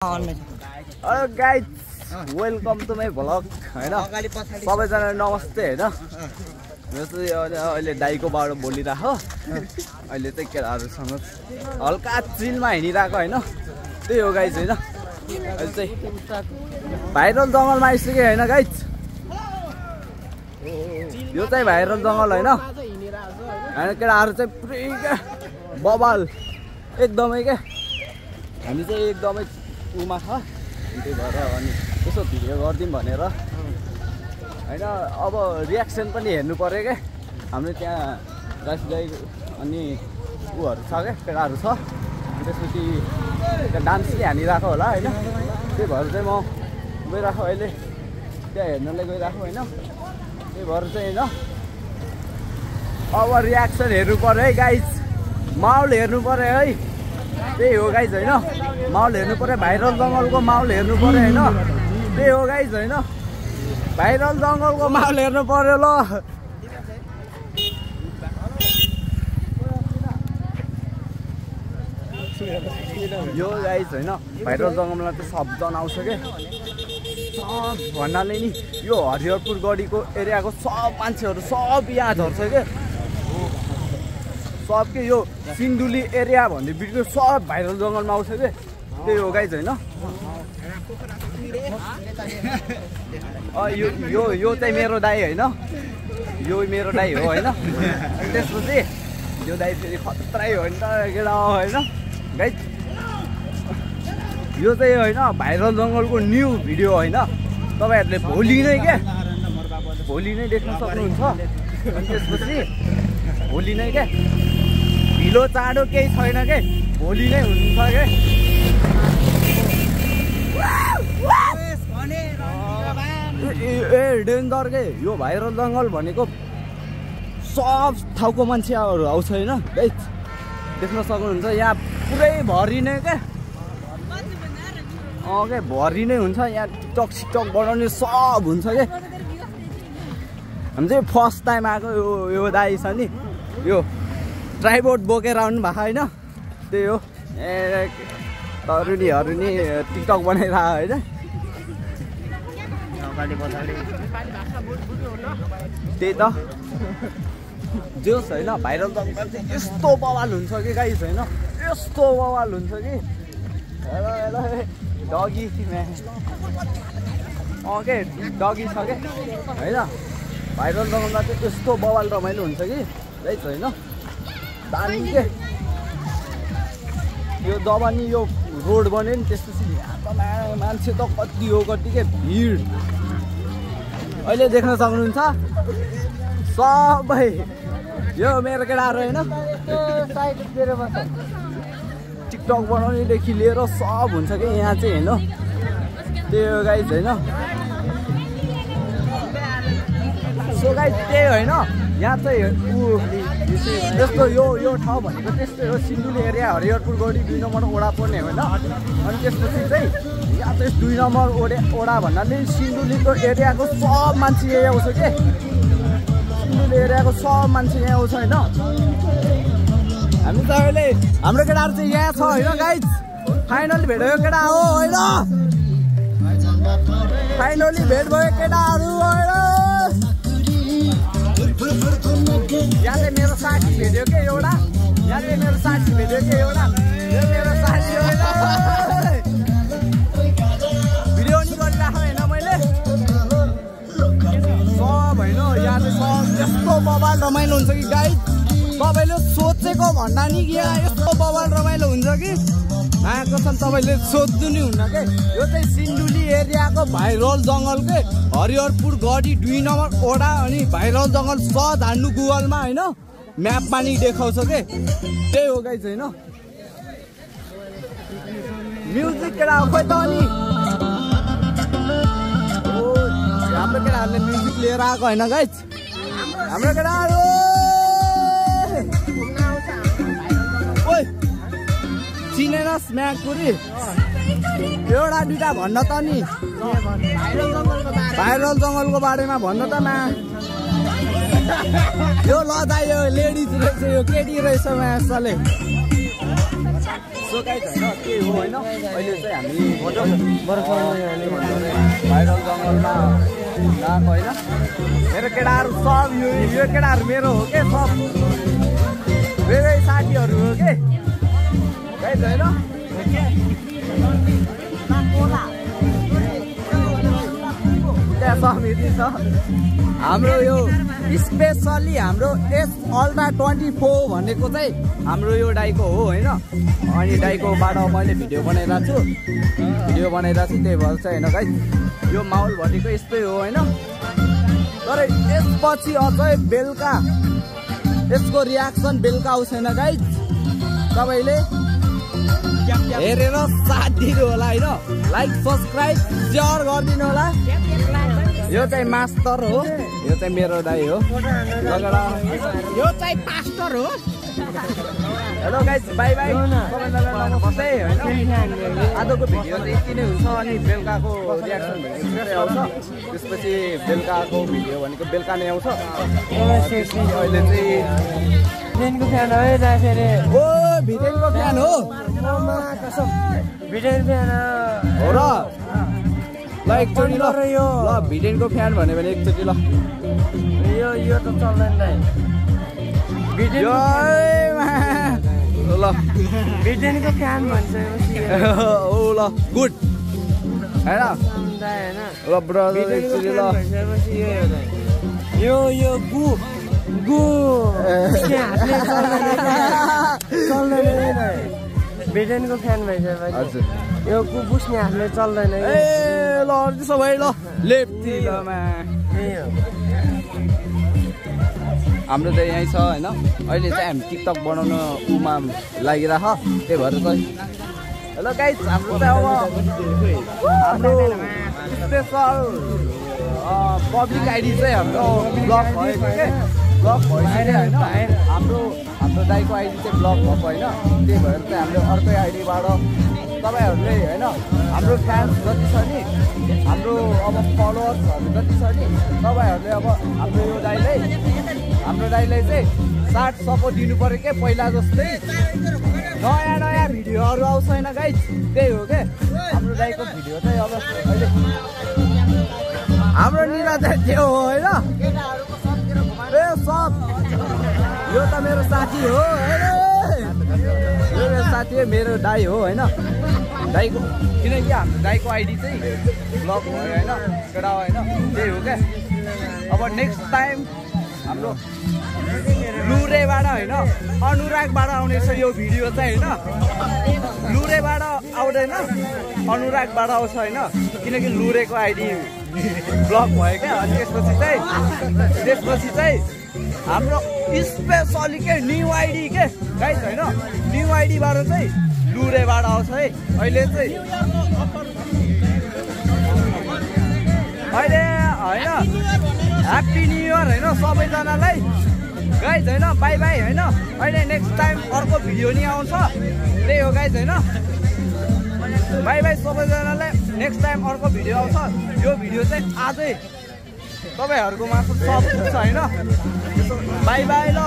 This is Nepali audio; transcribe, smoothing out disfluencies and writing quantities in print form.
hello guys welcome to my vlog हैन सबैजना नमस्ते हैन यो चाहिँ अहिले दाइकोबाट बोलिरहेको अहिले चाहिँ केटाहरूसँग हल्का चिलमा हिँडिरहेको हैन त्यही हो गाइज हैन अहिले चाहिँ भाइरल जङ्गलमा आइसक्यो हैन गाइज यो चाहिँ भाइरल जङ्गल हैन केटाहरू चाहिँ पुरै बबाल एकदमै के हामी चाहिँ एकदमै उमा छ त्यही भएर अनि यसो भिडियो गरिदिउँ भनेर हैन अब रियाक्सन पनि हेर्नु पर्यो क्या हाम्रो त्यहाँ गाई अनि उहरू छ क्या केटाहरू छ त्यसपछि त्यहाँ डान्स चाहिँ हानिरहेको होला हैन त्यही भएर चाहिँ म गइरहेको अहिले त्यहाँ हेर्नलाई गइरहेको हैन त्यही भएर चाहिँ हैन अब रियाक्सन हेर्नु पर्यो है गाइज माहौल हेर्नु पर्यो है त्यही हो गाइज हैन माहौल हेर्नु पर्यो भाइरल जङ्गलको माहौल हेर्नु पर्यो हैन त्यही हो गाइज हैन भाइरल जङ्गलको माहौल हेर्नु पर्यो ल यो गाइज हैन भाइरल जङ्गलमा चाहिँ सबजना आउँछ के सब भन्नाले नि यो हरिहरपुर गढीको एरियाको सब मान्छेहरू सब यहाँ झर्छ के सब के यो सिन्धुली एरिया भन्ने बिचको सब भाइरल जङ्गलमा आउँछ के त्यही हो गाइज हैन यो चाहिँ मेरो दाइ हैन यो मेरो दाइ हो हैन त्यसपछि यो दाइ फेरि खत्रै हो नि त केटा हैन गाइज यो चाहिँ हैन भाइरल जङ्गलको न्यू भिडियो हैन तपाईहरुले भोलि नै के भोलि नै देख्न सक्नुहुन्छ अनि त्यसपछि भोलि नै के ढिलो चाँडो केही छैन के भोलि नै हुन्छ के ए डेन्जर के यो भाइरल जङ्गल भनेको सब ठाउँको मान्छेहरू आउँछ हैन गाइज देख्न सक्नुहुन्छ यहाँ पुरै भरि नै के के भरि नै हुन्छ यहाँ टिकटक बनाउने सब हुन्छ के हामी चाहिँ फर्स्ट टाइम आएको यो दाइ छ नि यो ट्राइपोड बोकेर आउनु भएको होइन त्यही हो ए तरुनीहरू नि टिकटक बनाइरहेको होइन त्यही त जोस् होइन भाइरल जङ्गल चाहिँ यस्तो बवाल हुन्छ कि गाइस होइन यस्तो बवाल हुन्छ कि डगी के डगी छ कि होइन भाइरल जङ्गलमा चाहिँ यस्तो बवाल रमाइलो हुन्छ कि गाइस होइन दामी के यो जब नि यो रोड बन्यो नि त्यसपछि यहाँ त मान्छे त कति हो कति के भिड अहिले देख्न सक्नुहुन्छ सबै यो मेरो केटाहरू होइन टिकटक बनाउनेदेखि लिएर सब हुन्छ कि यहाँ चाहिँ होइन त्यही हो गाइज होइन सो गाइज त्यही होइन यहाँ चाहिँ त्यस्तो यो ठाउँ भनेको त्यस्तै हो सिन्धुली एरिया हरिहरपुर गढी 2 नम्बर ओडा पर्ने होइन अनि त्यसपछि चाहिँ यहाँ चाहिँ 2 नम्बर ओडा भन्नाले सिन्धुलीको एरियाको सब मान्छे यहाँ आउँछ के सिन्धुली एरियाको सब मान्छे यहाँ आउँछ होइन हामी त अहिले हाम्रो केटाहरू चाहिँ यहाँ छ होइन गाइज फाइनली भेट भयो केटा हो होइन फाइनली भेट भयो केटाहरू होइन यहाँ चाहिँ मेरो साथी भेट्यो के एउटा यहाँ चाहिँ मेरो साथी भेट्यो के एउटा यो मेरो साथी होइन भिडियो नि गरिरहेको होइन मैले सब होइन यहाँ चाहिँ सब यस्तो बवाल रमाइलो हुन्छ कि गाइज तपाईँले सोचेको भन्दा नि यहाँ यस्तो बवाल रमाइलो हुन्छ कि कसम तपाईँले सोध्नु नि हुन्न के यो चाहिँ सिन्धुली एरियाको भाइरल जङ्गल के हरिहरपुर गढी 2 नम्बर ओडा अनि भाइरल जङ्गल सर्च हान्नु गुगलमा होइन म्यापमा नि देखाउँछ के त्यही हो गाइज होइन म्युजिक केटा खोइ त अनि हाम्रो केटाहरूले म्युजिक लिएर आएको होइन गाइज हाम्रो केटाहरू चिनेन स्म्याकपुरी एउटा दुइटा भन्न त नि भाइरल जङ्गलको बारेमा भन्न त मा यो लदा यो लेडिज रहेछ यो केटी रहेछ मासले सो गाइस हैन के हो हैन अहिले चाहिँ हामी भाइरल जङ्गलमा गएको हैन मेरो केटाहरु सब यो केटाहरु मेरो हो के सब मेरै साथीहरु हो के गाइस हैन समिति छ हाम्रो यो स्पेसली हाम्रो एस अल्ट्रा 24 भनेको चाहिँ हाम्रो यो डाइको हो हैन अनि डाइकोबाट मैले भिडियो बनाइरहेको छु त्यही भएर चाहिँ हैन गाइस यो माहौल भनेको यस्तै हो हैन तर यसपछि अझै बेलुका यसको रियाक्सन बेलुका आउँछ हैन गाइस तपाईले हेरेर साथ दिनु होला हैन लाइक सब्स्क्राइब शेयर गरिदिनु होला यो चाहिँ मास्टर हो यो चाहिँ मेरो दाइ हो यो चाहिँ पास्टर हो हेलो गाइस बाइ बाइ सबैजनालाई नमस्ते हैन आजको भिडियो चाहिँ यति नै हुन्छ अनि बेलुकाको रियाक्सन भिडियो आउँछ त्यसपछि बेलुकाको भिडियो भनेको बेलुका नै आउँछ अहिले चाहिँ भिटेनको फ्यान हो दाइ फेरि ओ भिटेनको फ्यान हो कसम भिटेनको फ्यान हो र ल एकचोटि ल भिटेनको फ्यान भन्यो भने एकचोटि ल यो त चल्दैन दाइ ल भिटेनको फ्यान भन्छ ओ ल गुड हैन ल ब्रदर एकचोटि ल यो गु चल्दैन भिटेनको फ्यान भइसक्यो हजुर यो गु बुस्ने हातले चल्दैन ए ल त्यसो भए ल लेफ्टी लमा हाम्रो चाहिँ यही छ हैन अहिले चाहिँ हामी टिकटक बनाउन उमा लागिरह त्यही भएर चाहिँ हेलो गाइस हाम्रो चाहिँ अब हाम्रो स्पेशल पब्लिक आइडी चाहिँ हाम्रो ब्लक भएको के ब्लक भइसक्यो हैन हाम्रो दाइको आइडी चाहिँ ब्लक भएको हैन त्यही भएर चाहिँ हाम्रो अर्कै आइडीबाट तपाईहरुले हैन हाम्रो फ्यान्स जति छ नि हाम्रो अब फलोअर्सहरु जति छ नि तपाईहरुले अब हाम्रो दाइलाई चाहिँ साथ सपोर्ट दिनु पर्यो के पहिला जस्तै नयाँ भिडियोहरु आउँछ हैन गाइस त्यही हो के हाम्रो दाइको भिडियो चाहिँ अब अहिले हाम्रो निरा चाहिँ त्यो हो हैन ए सब यो त मेरो साथी हो हैन यो मेरो साथी हो मेरो दाइ हो हैन दाइको किनकि हाम्रो दाइको आइडी चाहिँ ब्लक भयो हैन केटा हो हैन त्यही हो के अब नेक्स्ट टाइम हाम्रो लुरेबाट हैन अनुरागबाट आउने छ यो भिडियो चाहिँ हैन लुरेबाट आउँदैन अनुरागबाट आउँछ हैन किनकि लुरेको आइडी ब्लक भयो क्या अनि त्यसपछि चाहिँ हाम्रो स्पेशली के न्यू आइडी के गाइस हैन न्यू आइडीबाट चाहिँ लुरेबाट आउँछ है अहिले चाहिँ अहिले हैन ह्याप्पी न्यू इयर हैन सबैजनालाई गाइस हैन बाइ बाइ हैन अहिले नेक्स्ट टाइम अर्को भिडियो नि आउँछ त्यही हो गाइस हैन बाइ बाइ सबैजनालाई नेक्स्ट टाइम अर्को भिडियो आउँछ यो भिडियो चाहिँ आजै तपाईहरुको मात्र सब छ हैन बाइ बाइ ल